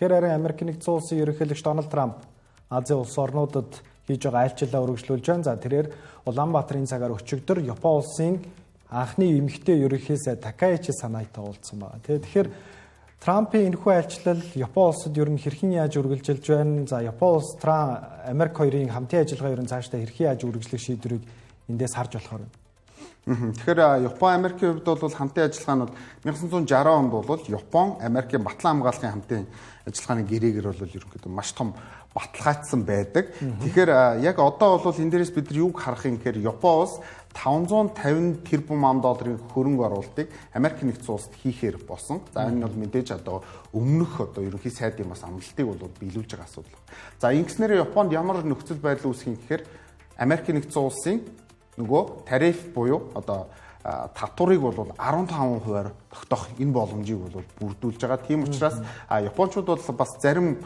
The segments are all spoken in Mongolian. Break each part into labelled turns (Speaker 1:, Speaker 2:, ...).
Speaker 1: Тэгэхээр харин Америк нэгдсэн улсын ерөнхийлөгч Дональд Трамп Азийн улс орнуудад хийж байгаа айлчлалаа үргэлжлүүлж байна. За тэрээр Улаанбаатарын цагаар өчигдөр Япон улсын анхны эмэгтэй ерөнхий сайд Такаичи Санайтай уулзсан байна. Тэгэхээр Трампын энэхүү айлчлал Япон улсад ер нь хэрхэн яаж үргэлжилж байна? За Япон улс Трамп Америк хоёрын хамтын ажиллагаа ер нь цаашдаа хэрхэн яаж үргэлжлэх шийдвэрийг эндээс харж болохоор байна.
Speaker 2: Тэгэхээр Япон Америкийн хувьд бол хамтын ажиллагаа нь бол 1960 онд бол Япон Америкийн батлан хамгаалахын хамтын ажиллагааны гэрээгээр бол ерөнхийдөө маш том баталгаажсан байдаг. Тэгэхээр яг одоо бол энэ дээрээс бид нар юуг харах юм гэхээр Япон улс 550 тэрбум ам долларын хөрөнгө оруулалтыг Америк нэгдсэн улсад хийхээр болсон. За энэ нь бол мэдээж одоо өмнөх одоо ерөнхий сайдын бас амлалтыг бол биелүүлж байгаа асуудал. За ингэснээр Японд ямар нөхцөл байдал үүсэх юм гэхээр Америк нэгдсэн улсын нөгөө тариф буюу одоо татварыг бол 15%-аар тогтоох энэ боломжийг бол бүрдүүлж байгаа. Тийм учраас японочууд бол бас зарим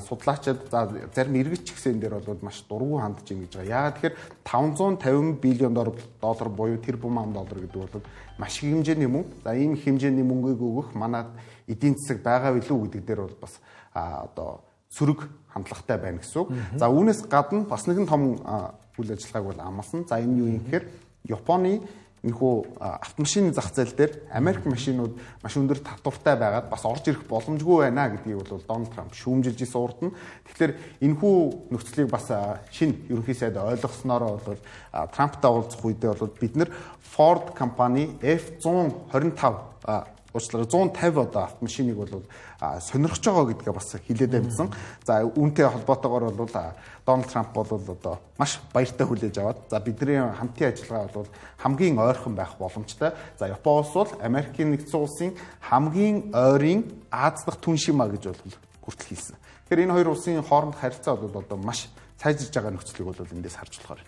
Speaker 2: судлаачид, за зарим иргэдч гэсэн энэ дээр бол маш дургүй хандж ийн гэж байгаа. Яагаад тэгэхээр 550 биллион доллар буюу тэрбум ам доллар гэдэг бол маш их хэмжээний мөнгө. За ийм хэмжээний мөнгийг өгөх манай эдийн засаг байгаа билүү гэдэг дээр бол бас одоо сөрөг хандлагатай байна гэсэн үг. За үүнээс гадна бас нэгэн том үйл ажиллагааг бол амласан. За энэ юу юм гэхээр Японы энэхүү автомашины зах зээл дээр Америк машинууд маш өндөр татвартай байгаад бас орж ирэх боломжгүй байна гэдгийг бол Дональд Трамп шүүмжилж исэн урд нь. Тэгэхээр энэхүү нөхцөлийг бас шинэ ерөнхий сайд ойлгоснороо бол Трамптай уулзах үедээ бол бид нар Ford компани F125 уучлаарай 150 одоо автомашиныг бол сонирхож байгаа гэдгээ бас хэлээд амжсан. За үүнтэй холбоотойгоор бол Дональд Трамп бол одоо маш баяртай хүлээж аваад за бидний хамтын ажиллагаа бол хамгийн ойрхон байх боломжтой. За Япон улс бол Америкийн нэгдсэн улсын хамгийн ойрын Аз дахь түнш юм а гэж бол хүртэл хэлсэн. Тэгэхээр энэ хоёр улсын хоорондох харилцаа бол одоо маш сайжирж байгаа нөхцөлийг бол эндээс харж болохоор байна.